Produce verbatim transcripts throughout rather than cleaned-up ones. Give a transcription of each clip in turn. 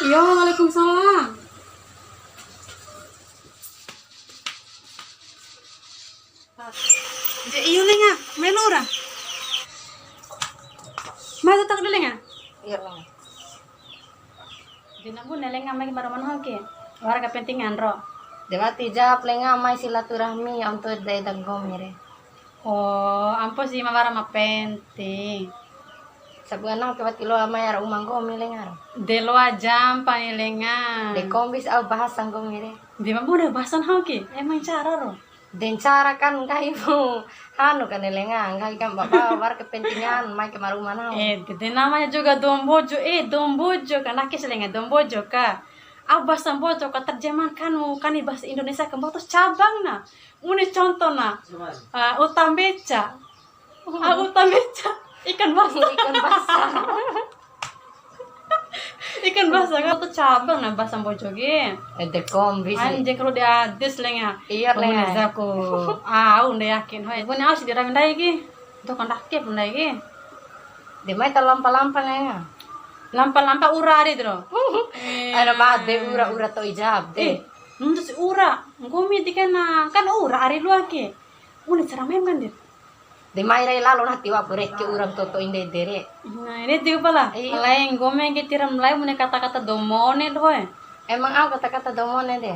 Iyo, waalaikumsalam. Je, iyo, lenga, melu ra. Masa tak dulu, lenga? Iya, lenga. Dina bune lenga mai ke maru manaho ke. Wara kepentingan ro. De wati jawab lenga mai silaturahmi untuk dei da nggomi re. Oh, ampo si ma wara ma penting. Sabua nahu ke wati loa mai ara uma nggomi lenga ro. De loa jampa ni lenga. De kombi si au bahasa nggomi re. De ma bune bahasa nahu ke. Emang cara ro. De ncara kan nggahimu hanu kan lenga, nggahi kan baba wara kepentingan mai ke maru uma nahu. Eh, de, de namanya juga dou Mbojo, eh, dou Mbojo kan, ake si lenga dou Mbojo ka. Au bahasa Mbojo ka terjemahkan mu kan bahasa Indonesia ke mboto cabang na. Muni contoh na. Ah, uta mbeca. Ah, uta mbeca. Ikan basah. Ikan basah. Ikan basah kan tu cabang na bahasa Mbojo ke. Ede kombi si. Anje kalau di adis lenga. Iya, lenga. Zaku. Ah, au nde yakin. Hoi, bune au si di rame ndai ke. Tuh kan rakip ndai ke. De mai ta lampa-lampa lenga. Lampa-lampa ura ari tu. Ada bade ura-ura to ijab de. Eh, nuntu si ura. Nggomi di kena. Kan ura ari lua ke. Bune cara main kan, Dir? De mai rai lalo na tiwa pure ke ura toto inde dere. Nah, ini tiwa pala. Iya. Alai nggomi ke tiram lai mune kata-kata dou mone doho e. Emang au kata-kata dou mone de?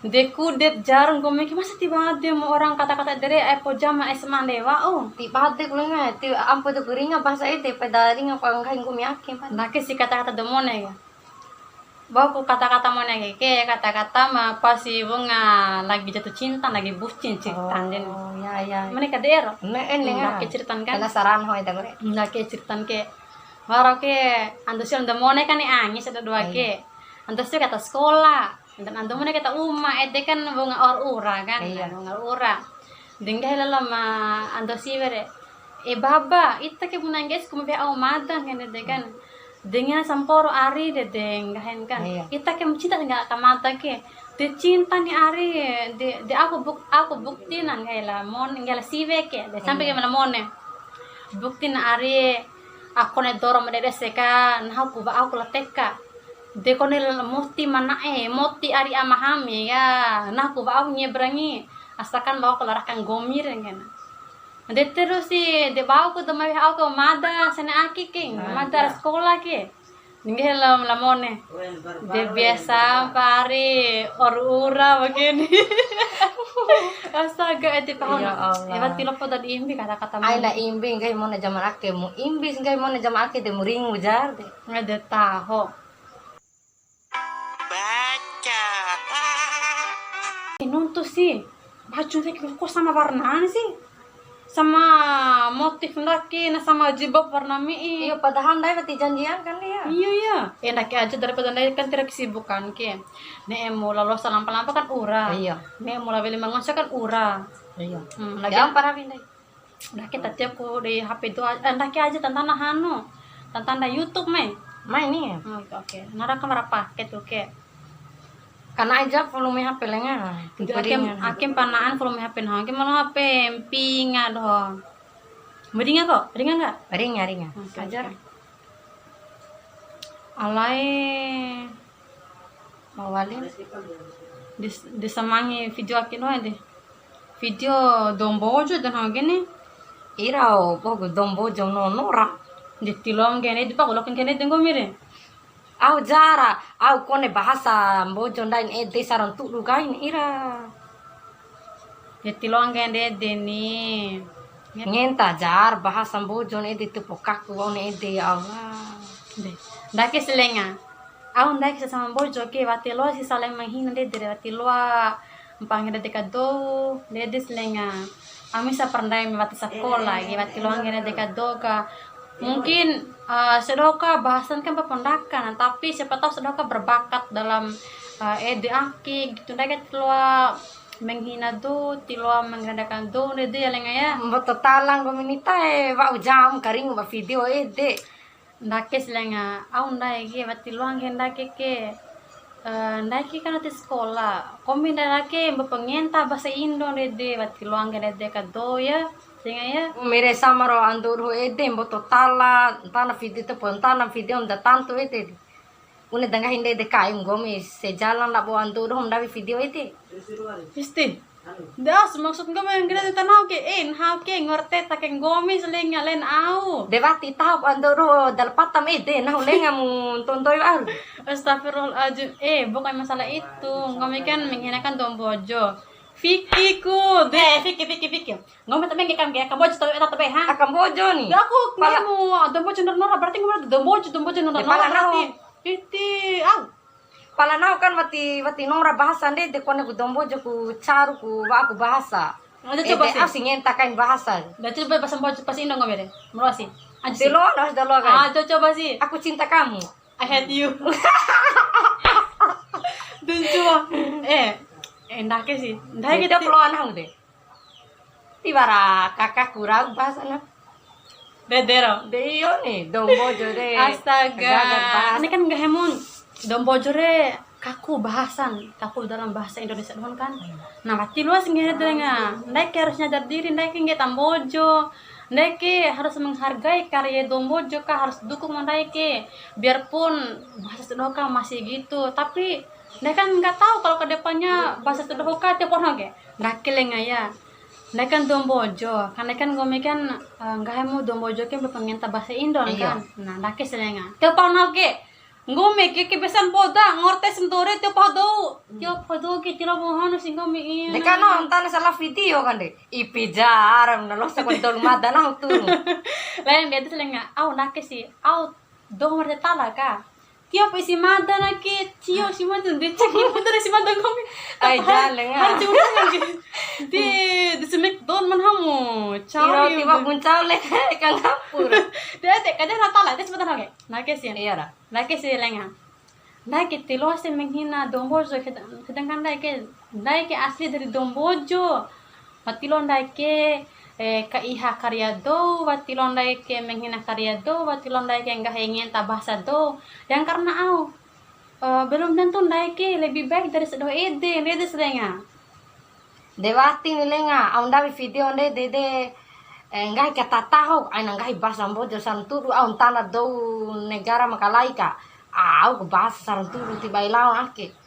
De kudet jar nggomi ke masa tiba ade mu orang kata-kata dere ai pojama S M A dewa, oh. Tiba ade ku lenga, ti ampo de kuringa bahasa ede, pada ringa pa nggahi nggomi ake pa. Ndake si kata-kata dou mone ya. Bauku kata-kata mone ke, ke kata-kata ma pasi wunga lagi jatuh cinta, lagi bucin ceritan den. Oh, ya, ya. Mone ka dero. Ne'e, ne'e. Ndake ceritan kan? Penasaran ho ita kore. Ndake ceritan ke. Wara ke ando sia ando mone kan ni angi sada dua ke. Ando sia kata sekolah, dan ando mone kata uma, ede kan wunga or ura kan. Iya. Wunga or ura. De nggahi lalo ma ando siwe re. E baba, ita ke bune ngge'e si ku ma weha au mada ngene de kan. De ngena samporo ari de de nggahin kan. Iya. Ita ke ma cinta nggahi aka mada ke. De cinta ni ari de, de aku buk-, aku bukti na nggahi la mon, nggahi la siwe ke. De sampe ke ma la mone. Bukti na ari aku ne doro ma dede se ka, nahu ku ba aku la teka. De kone moti ma na'e, moti ari ama hami ka, nahu ku ba aku ngebrangi. Asalkan lao ku la raka nggomi re ngena. De terus si, de bau ku de ma weha au ke mada sene aki ke, mada ra sekolah ke. Nggahi la, la mone. De biasa mpa ari or ura begini. Astaga, ede pahona. Ya Allah. Ewati lopo tadi imbi kata-kata mone. Aina imbi nggahi mone jaman ake, mu imbi nggahi mone jaman ake de mu ringu jar de. Ede taho. Baca. Eh, nuntu si. Baju ndai kok sama warnanya sih? Sama motif ndake, na sama jilbab warna mi'i. Iya, padahal ndai wati janjian kan dia. Iya, iya. Eh, ndake aja daripada ndai kan tira kesibukan ke. Ne'e mu lalo salampa-lampa kan ura. Iya. Ne'e mu la weli ma ngonco kan ura. Iya. Hmm, lagi apa rawi ndai? Ndake tatiapu dei H P dua, eh, ndake aja tantana hanu. Tantana YouTube mai. Mai ni. Oke, oke. Nara kamera paket oke. Kana aja volume H P lenga. Ake, ake mpana'an volume H P nahu, ake malah H P mpinga doho. Meringa kok? Ringa nggak? Ringa, ringa. Oke, ajar. Oke. Alai. Mawali. Dis-, disamangi video ake doho ede. Video dou Mbojo de nahu ke ni. Ira o, poku dou Mbojo nono ra. De tiloa nggahi ede, paku loa ke nggahi ede nggomi re. Au jara, au kone bahasa Mbojo ndain ede saran tudu kain ira. Ya tiloa nggahi ede ni. Ngenta jar bahasa Mbojo ede tu pokaku wa'u ede ya Allah. De, ndake si lenga. Au ndake sesama Mbojo ke wati loa si saling menghina ndede re, wati loa mpa ngena deka dou, ndede si lenga. Ami sa pernah wati sakola ke, wati loa ngena deka dou ka. Mungkin, eh, sia doho ka bahasan kan papondakan, tapi siapa tahu sia doho ka berbakat dalam, eh, ede ake gitu. Ndai ka tiloa menghina dou, tiloa merendahkan dou, ndede ya lenga ya. Mboto talang komunita e, wa'u jam karingu ba video ede. Ndake si lenga, au ndai ke, wati loa nggahi ndake ke. Eh, ndai ke kan wati sekolah. Kombi ndai ke, mboto pengenta bahasa Indo ndede, wati loa nggahi ndede ka dou ya. Tengah ya. Mere sama ro ando doho ede, mboto tala, ntana video te, ntana video nda tantu ede. Une da nggahi ndede kai nggomi sejalan labo ando doho ma ndawi video ede. Isti. Das, maksud nggomi ngge'e ta nahu ke, eh, nahu ke ngorte ta ke nggomi selinga len au. De wati taho ando doho dal patam ede, nahu lenga mu tontoi baru. Astagfirullahaladzim. Eh, bukan masalah itu. Nggomi kan menghinakan dou Mbojo. Fikiku, de, fiki, fiki, fiki. Nggomi tapi nggak kamu, kamu Mbojo tahu eta tabe, ha? Aka Mbojo ni. Ya, aku pala nggomi dou Mbojo nora-nora, berarti nggomi dou Mbojo, dou Mbojo nora-nora, ya, pala nahu berarti. Iti, au. Pala nahu kan wati, wati nora bahasa ndede, de kone ku dou Mbojo ku caru ku wa'a ku bahasa. Aja coba sih. Au si ngenta kain bahasa. Dah coba bahasa Mbojo, bahasa Indo nggomi re. Mroa sih. Aja sih. Delo, harus delo kan. Ah, coba, coba sih. Aku cinta kamu. I hate you. Dun coba. Eh, eh, ndake sih. Ndake. Itu ti- perlu anak deh. Tiwara kaka kurang bahasana. Bedero. De iyo ni, dou Mbojo de. Astaga. Gagal bahasa. Ini kan nggahimu dou Mbojo re kaku bahasan, kaku dalam bahasa Indonesia dohon kan. Nah, wati loa si nggahi de lenga. Ndai ke harus nyadar diri, ndai ke nggahi ta Mbojo. Ndai ke harus menghargai karya dou Mbojo ka, harus dukung ndai ke. Biarpun bahasa sia doho ka masih gitu, tapi ndai kan nggak tahu kalau ke depannya bahasa sia doho ka tiap orang ke. Ndake lenga ya. Ndai kan dou Mbojo, kan ndai kan nggomi kan, eh, nggahimu dou Mbojo ke ba pangenta bahasa Indo kan. Iya. Nah, ndake si lenga. Tio pahu nahu ke, nggomi ke kebiasaan poda, ngorte sentore tio pahu dou. Tio pahu dou ke tio pahu hanu si nggomi iya. Ndeka no, ntana salah video kan de. Ipi jara, na losa kon tolu mada nahu turu. Lain dia tu si lenga, au ndake sih, au doho mada tala ka. Tio pa isi mada na ke, tio si mada, de cek ni putar isi mada nggomi. Ai, jale nga. Harus diulang lagi. Di, di smackdown man hamu. Cari. Tiba buncau le, ka ngapur. Dia te, kada na tala, dia sebentar oke. Ndake sih. Iya, ra. Ndake sih lenga. Ndake ti loa si menghina dou Mbojo, sed-, sedangkan ndake, ndake asli dari dou Mbojo. Wati loa ndai ke, eh, ka iha karya dou, wati loa ndai ke menghina karya dou, wati loa ndai ke nggahi ngenta bahasa dou. Yang karena au, eh, belum tentu ndai ke lebih baik dari sia doho ede, ndede si lenga. De wati ni lenga, au ndawi video ndede de, eh, nggahi ka tataho, aina nggahi bahasa Mbojo santudu, au ntanda dou negara makalai ka. Au ku bahasa santudu ti bai lao ake.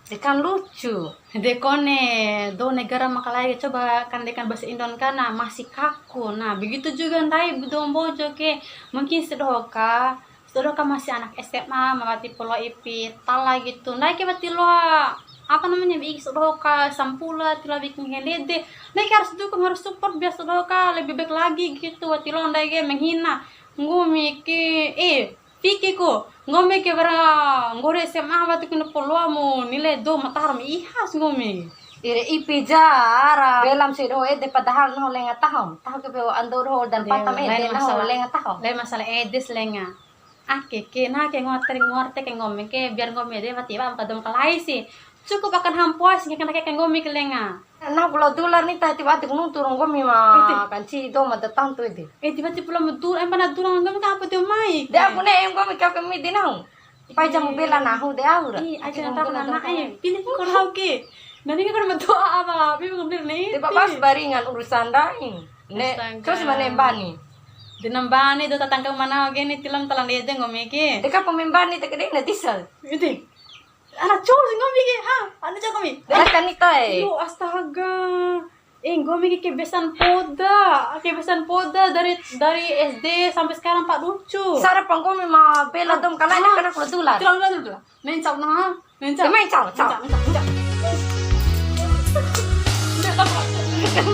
De kan lucu. De kone, dou negara makalai, coba kan de kan bahasa Indon kan, nah, masih kaku. Nah, begitu juga ndai dou Mbojo ke. Mungkin sia doho ka, sia doho ka masih anak S M A, ma wati polo ipi tala gitu. Ndai ke wati loa, apa namanya, bi sia doho ka sampula, ti loa bikin helede. Ndai ke harus dukung, harus support, biar sia doho ka lebih baik lagi gitu. Wati loa ndai ke menghina. Nggomi ke, eh, Fiki ku, nggomi ke wara nggori S M A wati ku na poloa mu nilai dou ma tahar ma ihas nggomi. Ire ipi jara, belam sia doho ede padahal nahu lenga taho. Taho ke peo ando doho dan patam ede nahu lenga taho. Lain masalah ede si lenga. Ake ke, na ke ngoa teri ngoa te ke nggomi ke, biar nggomi ede wati ba ka dou makalai si. Cukup akan hampoa si ke kena ke nggomi ke lenga. Nahu pulau dular ni, ta tiba ati ku nuntu ro nggomi ma kanci dou ma da tantu ede. Eh, tiba tiba pulau ma dular, empa na dular nggomi ka apa dia mai? De aku ne'e nggomi kau kami di nahu. Pai jamu bela nahu de au ra. Ih, aja kata kena nae. Pilih kau nahu ke. Nani ka kena ma doa apa? Bi nggomi ni. Tiba pas baringan urusan daing. Ne, terus mana mbani? De na mbani dou tatangga mana oke ni tilam talang dia aja nggomi ke. Deka pemembani tak kena na tisal. Ede. Ana cou si nggomi ke, ha? Ana cou nggomi. Aka ni tae. Yo, astaga. Eh, nggomi ke kebiasaan poda. Kebiasaan poda dari, dari S D sampai sekarang, Pak, lucu. Sara pa nggomi ma bela dou makalai, kena kula dular. Dular, dular, dular. Nencau, nah. Nencau. Nencau, cau. Nencau, nencau, nencau.